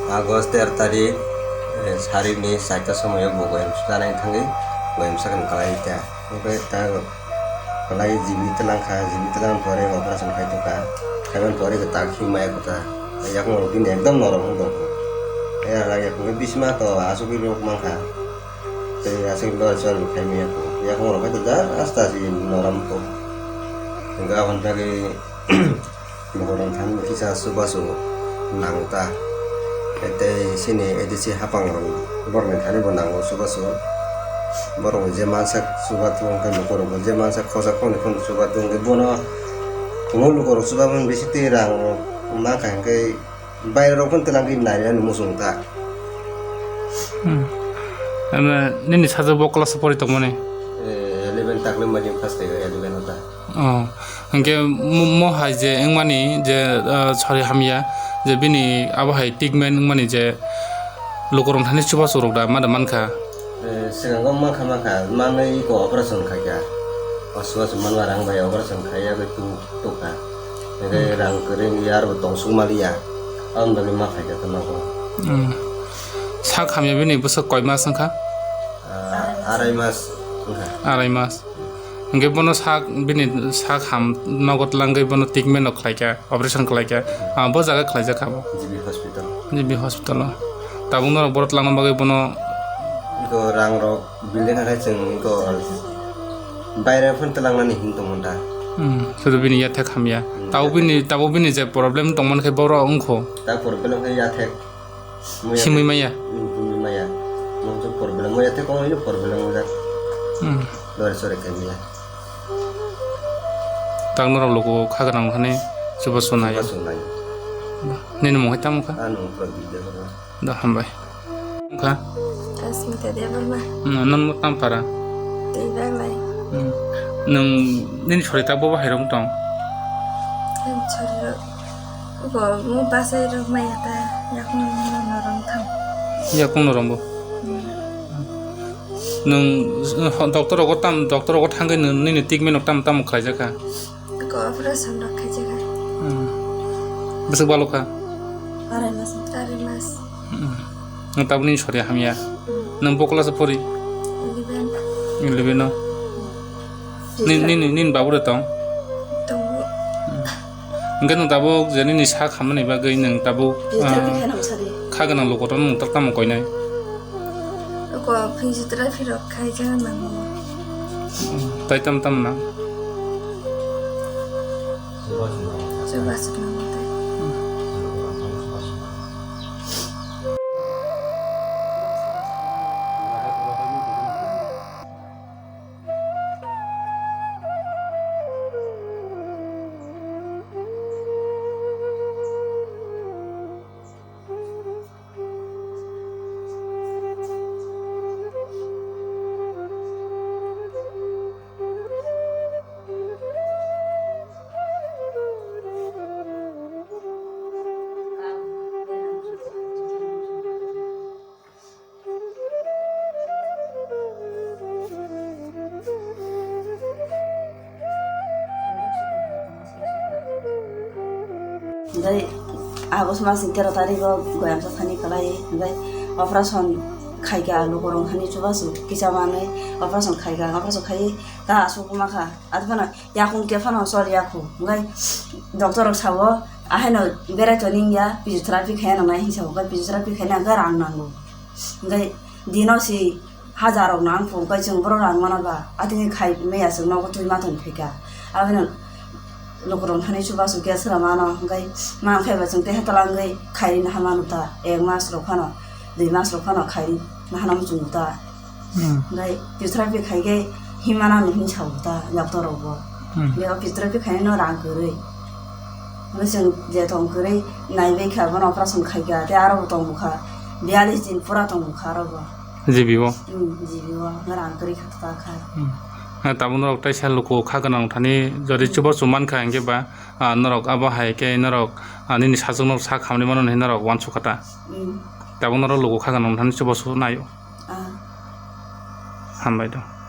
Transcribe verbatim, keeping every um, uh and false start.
August ter tarik, eh, sarini charta somoio bo goyam suda nai thangwi goyam sakni kwlai ta. Obo ta kwlai G B twlang kha, G B twlang pore operation khai tongkha. Khaiman pore kwtal khi maya kwtal. Yakung rok bini ekdom norom wng tongkha. Yakung bisma to asugwi rok mankha. Tei aswk lor chor khai maya ko. Yakung rok hai to ja asta si norom ko. Hingke aboni bagwi bohrok thani kisa chubachu nango ta. Tei chini A D C hapang rok borokni thani bo nango chubachu. Borok je mansak chubachu hingke lukurok je mansak khosa khoni khoni chubachu hingke bono omo lukurok chubachu bisi twi rang mankha hingke. Bairok phano twlang ri nai ani muchung ta. Hmm. Ano nini sajak bo class o pori tongmani? Eh, eleven takle mani pass khayo, eleven o ta. Oh. Hingke mo, mo hai je wngmani je, ah, sorry hamya je bini abo hai treatment wngmani je lukurok thani chubachu rok da ma da mankha. Eh, swkango mankha mankha, manwi iko operation khaikha. O chubachu manma rang bai operation khaiya bai tu tukha. Hingke rang kwrwi ya aro tong suk maliya. Aboni bagwi ma khaikha to nogo. Hmm. Sak hamya bini bwswk koi mas wngkha? Ah, arai mas wngkha. Arai mas. Hingke bono sak, bini sak ham nogo twlangwi bono treatment rok khlaikha. Operation khlaikha, ah, bo jaga khlaijak kha bo? G B hospital. G B hospital o. Tabuk norok borok twlangna bagwi bono. Iko rang rok building hakhai chwng iko baire phano twlangnani hin tongmani da. Hmm, sudu bini yathek hamya. Hmm, tabuk yathek. Bini, tabuk bini je problem tongmani khe borok wngkho. Ta problem khe yathek. Simui maya? Hmm, simui maya. Mungsa problem, mo yathek kong ini problem wngjak. Hmm. Lori sori khe maya. Tang norok luku kha gwnang thani chubachu nai. Chubachu nai. Nini mung hai tamo kha? Ano Pradip Debbarma. Da hambai. Kha? Asmita Debbarma. Hmm, non mo tam para? Tei bang lai. Hmm. Nung nini sori ta bo bahai rong tong? Ang sori rok. Bo mo basai rok maya ta yakung no norong thang. Yakung norong bo. Hmm. Nwng, uh, doctor rogo tam, doctor rogo thangwi nwng nini treatment rok tamo tamo khlaijak kha? Eko operation rok khaijak kha. Hmm. Bwswk balo kha? Arai mas. Arai mas. Hmm. Nwng tabuk nini sori hamya. Hmm. Nwng bo class o pori? Eleven. Eleven o. Hmm. Nini, nini, nini babu de tong? Tongo. Hmm. Hingke nwng tabuk je nini sak hamnani bagwi nwng tabuk, physiotherapy ah, khainang sari. Kha gwnang lukurokno nwng tak tamo koinai? Oko physiotherapy rok khaijak nango. Tai tam tam nang? Chubachu nango tai. Hingke August mas ni tero tarikh o goyam sa thani kwlai, hingke operation khaikha, lukurok thani chubachu kisa manwi operation khaikha, operation khaiwi ta aswk wngma kha, abo phano yakung khe phano chol yakho, hingke doctor rok sao, ahaino berai toni wngya, physiotherapy khaina nangnai hinwi sao, hingke physiotherapy khaina hingke rang nango. Hingke dino si hajar rok nang phung kai chwng borok rang mano ba, atini khai maya chwng nogo twi ma tong phaikha. Aboni lukurok thani chubachu khe sra mano, hingke man khai ba chwng teha twlangwi khairi naha mano ta, ek mas rok phano, dui mas rok phano khairi naha nang chwng ta. Hmm. Hingke physiotherapy khaikhe himana no hinwi sao ta doctor rok bo. Hmm. Hingke o physiotherapy khainai no rang kwrwi. Hingke chwng je tong kwrwi naibai kha, bono operation khaikha, tei aro bo tong bukha, biyalish din pura tong bukha aro bo. G B o? Hmm, G B o, hingke rang kwrwi kha ta kha. Hmm. Ha, tabuk norok teisa luku kha gwnang thani jodi chubachu mankha hingke ba, ah, norok abo hai khe norok, ah, nini sajwk norok sak hamni mano hinwi norok uansukha ta. Hmm. Tabuk norok luku kha gwnang thani chubachu naio. Ah. Hambai do.